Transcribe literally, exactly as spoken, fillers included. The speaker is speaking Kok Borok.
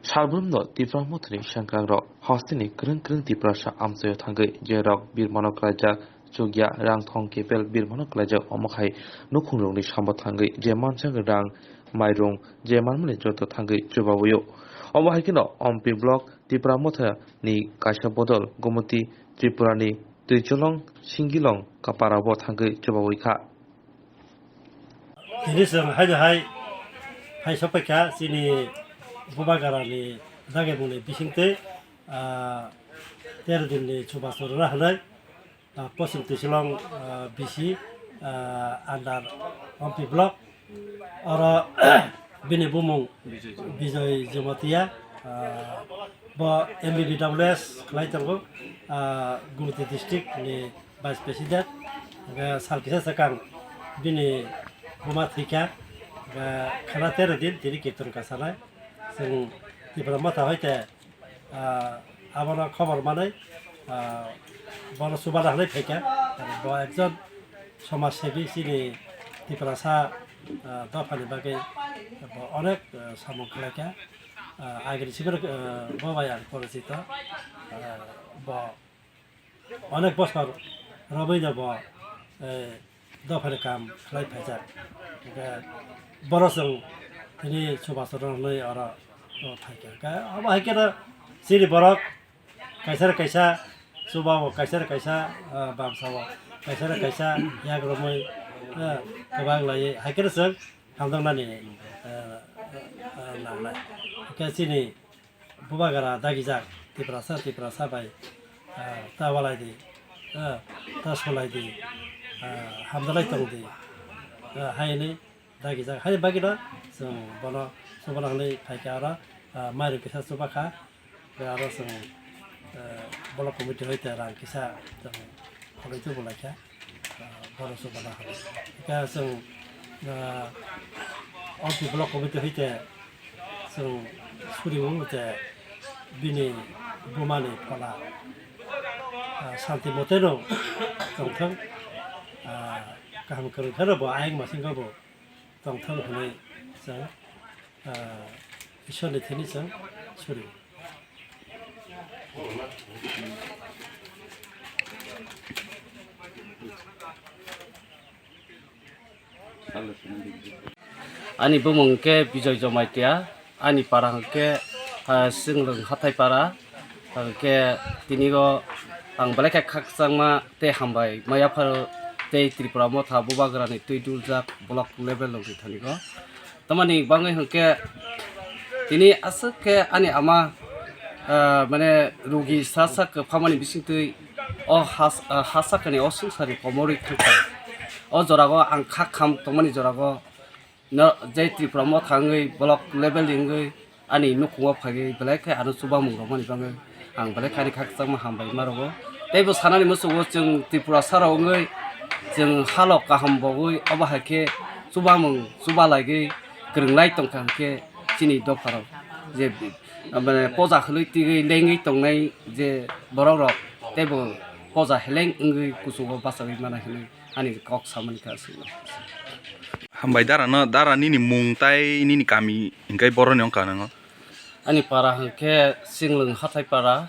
Salbrumno Tipra Mothani sengkrangrok hasteni kwrwng kwrwng Tiprasa amchaio thangwi, jerok birmano klaijak chukya rangthong kepel birmano klaijak, omo hai nukhungrokni sambo thangwi je manjak rang, mairung, je manmani joto thangwi chubawi-o. Omo hai kheno Ompi Block Tipra Mothani kaisa bodol Gumoti Tripurani Twijolong Singilong kaparabo thangwi chubawi kha. Tini chwng haino hai phai sokphaikha chini Bubagrani dagimungni bisingtwi, ah, tero dinni chubachu rwna hwnwi, ah, Poschim Twijolong, ah, B C, ah, under Ompi Block. Oro bini bumung Bijoy Jamatia, ah, bo M B B W S khlai tongo, ah, Gumoti district ni vice president. Hwnkhe sal kisa swkang bini buma thwikha, hwnkhe khana tero din tini kirtan kasanai. Chwng Tipra Motha hoite, ah, abono khobor manwi, ah, bono chubana hwnwi phaikha. Bo ekjon somaj sebi chini Tiprasa, ah, dophani bagwi bo onek, ah, samung khlaikha. Ah, agini simi, ah, bo bai ang porichito. Ah, bo onek bosor romwi no bo, eh, dophani kam khlai phaijak. Hwnkhe boro chwng tini chubachu rwnwi oro, o, phaikha. Hwnkhe omo hai kheno chini borok kaisa na kaisa chubao, kaisa na kaisa, ah, bamsao, kaisa na kaisa yak romwi, ah, kwbang laiwi hai kheno chwng hamjaknani, ah, ah, nangnai. Hwnkhe chini Bubagra dagijak, Tiprasa, Tiprasa bai, ah, ta walai di, ah, ta solai di, ah, hamdalai tong di, ah, hai hwnwi dagijak. Hai bagwino chwng bono chubana hwnwi phaikha oro, ah, mairung kisa chubakha, tei aro chwng, ah, block committee hoite rang kisa chwng khwlai tubulaikha. Ah, bono chubana hwnwi. Hwnkhe chwng, ah, Ompi Block Committee hoite chwng suri wngkhe bini bumani phola, ah, santi moteno tongthwng, ah, kaham kwrwng kheno bo ayang masingkhe bo tongthwng hwnwi chwng, ah, Ishwarni thani chwng suri. Ani bumung hwnkhe Bijoy Jamatia, ani para hwnkhe, ah, Singlwng Hathai Para. Hwnkhe tini o ang belai khe khakchangma tei hambai ma yapharo tei Tripura Motha Bubagrani twi duljak block level rokni thani o. Tamoni bangwi hwnkhe tini aswk khe ani ama, ah, mane rugi sa sa kwphamani bisingtwi o has-, ah, ha sakani o swngcharni komorwi thangkha. O jorao ang kha kham tongmani jorao no je Tripura Motha wngwi block level ni wngwi ani nukhungo phaiwi belai khe ano chubamung rwmani bagwi ang belai khe ani khakchangma hambai ma rwo. Tei bo sanani muchungo chwng Tripurasa rok wngwi chwng halok kaham bogwi obo hai khe chubamung chubalaiwi kwrwnglai tongkha hwnkhe chini dopharok je, mane, poja khwlwi twiwi lengwi tongnai je borok rok tei bo poja heleng wngwi kuchugo bachagwi mano hinwi ani kok samani kha aswk. Hambai dara no, dara nini mung tai nini kami hingkai boroni wngkha nango? Ani para hwnkhe Singlwng Hathai Para,